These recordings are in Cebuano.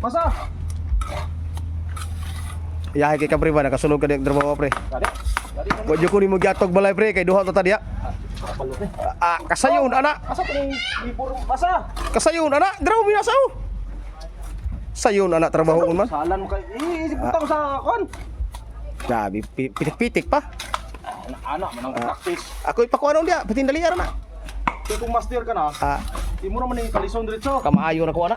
Masa. Yahay kay ka, pre, ba nakasulod ka di trabaho, pre. Gani. Gani. Wa jud ko nimo giatog balay, pre, kay duha to ta diya. Kabalo pre. Ah, kasayon ana. Asa to ning libur masa? Kasayon ana, draw mi na sao. Sayon ana trabaho man. Salan mo kay eh butang sa kon. Grabe, pitik-pitik pa. Ana man ang practice. Ako ipakuha dia, patindali ara na. Kay kung master ka na, Ah, di mo naman ni kalison diretso. kamaayo na ko ana.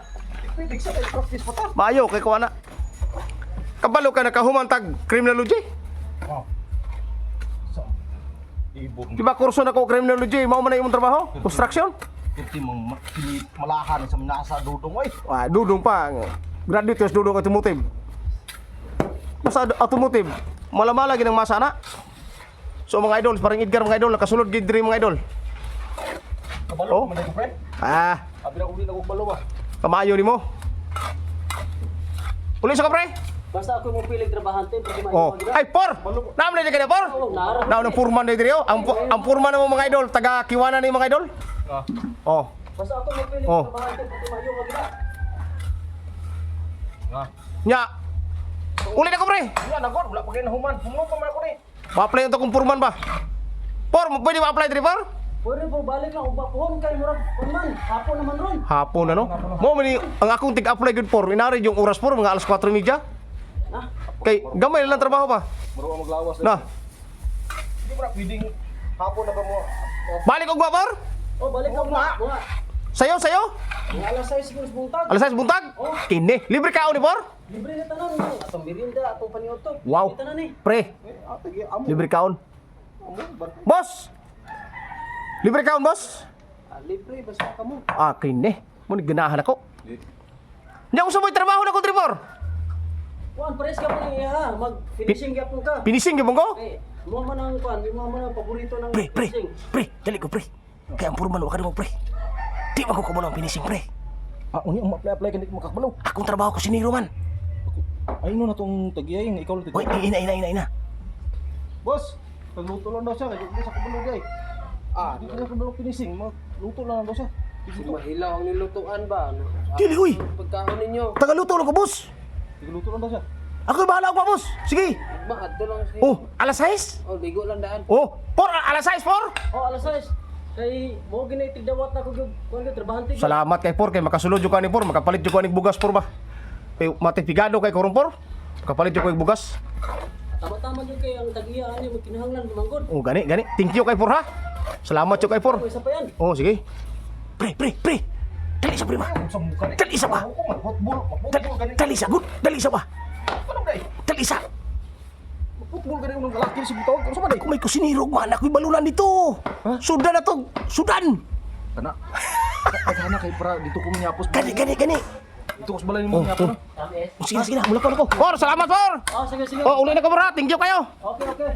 Pitik sa kay practice pa ta. Maayo kay ko ana. Kabalo ka nakahuman tag criminology. Oh. So. Ibog. Di ba kurso na ko criminology, mao man na imong trabaho? Construction? Pirti mong malahan sa nasa dudong oy. Wah, dudong pa. Graduate kas dudong automotive. Basta automotive, malamala ginang masa na. So mga idol, parang Edgar mga idol, nakasulod gid diri mga idol. Kabalo Oh. man ko pre. Ah, Abi na uli na ko kabalo ba. kamayo nimo. Uli sa ka, pre. Basta ako mo pilig trabahante, pwede Oh. maayo. Ay, por. Naam na ka por. Naam na purman na diri oh. Ang purman na mo mga idol, taga Kiwana ni mga idol. Ah. Oh. Basta ako mo pilig Oh. trabahante, pwede maayo magila. Nga. Nya. Uli na ko, pre. Wala na god, wala pa kay nahuman. Humlo pa man ako ni. Ma-apply to kung purman ba. Por, pwede ma-apply diri, por? Pwede po balik lang uba pohon kay murag kun man, hapon naman ron. Hapon ano? Mo man ni ang akong tig-apply gud, por. Inari yung oras, por, mga alas 4:30. Ah, Kay gamay lang trabaho pa. Muro ang maglawas. Na. Di mo na pwedeng hapon na ka mo. Balik og por. Oh, balik lang Mga. mga. Sayo, sayo. Mga alas 6 siguro sa buntag. Alas 6 buntag. Kini, libre kaon ni por. Libre na tanan ni. Atong merienda, atong paniudto. Wow. Libre tanan eh. Pre, Eh, ate gi amo. libre kaon. Amo ba? Boss. Libre kaon, boss. Ah, libre basta kamo. Ah, kini. Mo ni ganahan ako. Nya unsa mo'y trabaho na ko diri, por? Kuan pares ka man iya, mag finishing gyapon ka. Finishing gyud ko? Eh, mo man ang kuan, mo man ang paborito ng Pre, pre. finishing. Pre, dali ko, pre. Kay ang purman wa ka mo, pre. Di ba ko kamo ang finishing, pre? Ah, unya ang apply apply ka di ko makakabalo. Akong trabaho ko siniro man. Ay no na tong tagiyay nga ikaw lang Uy, ina ina ina ina. Boss, pagluto lang daw siya kay di sa kabalo day. Ah, di ko kabalo finishing, magluto lang daw siya. Mahilaw ang nilutuan ba? Ano? Dili uy. Pagkaon ninyo, Tagaluto lang ko, boss. Tigluto lang daw siya. Ako bahala ako, boss. Sige. ba adto lang si. Oh, alas 6? Oh, ligo lang daan. Oh, por alas 6, por. Oh, alas 6. Kay mo ginay tigdawat na ko gyud kuan gyud trabahante gyud. Salamat kay por kay makasulod jud ka ni por, makapalit jud ko ni bugas, por ba. Kay matipigado kay korong, por. Makapalit jud ko og bugas. Tama-tama gyud kay ang tag-iya ani mo kinahanglan manggod. Oh, gani gani. Thank you kay por ha. Salamat jud kay por. Isa pa yan. Oh, sige. Pre, pre, pre. Dali sa pre ba. Sa muka ni. Dali sa ba. Ako man football, Dali, football gani. dali sa good. Dali sa ba. Ano day? Dali sa. Football gani unang lalaki si butog. Unsa man day? Ako may kusinirog man, ako'y balunan dito. Sudan na to. Sudan. Kana. Pagkana kay para dito ko minyapos. Gani, gani, gani. Dito ko sa balay nimo Oh, minyapos. Oh. Sige, sige na. Mula ko, mula ko. Por, salamat, por. Oh, sige sige. Oh, uli na ko, por ha. Thank you kayo. Okay, okay.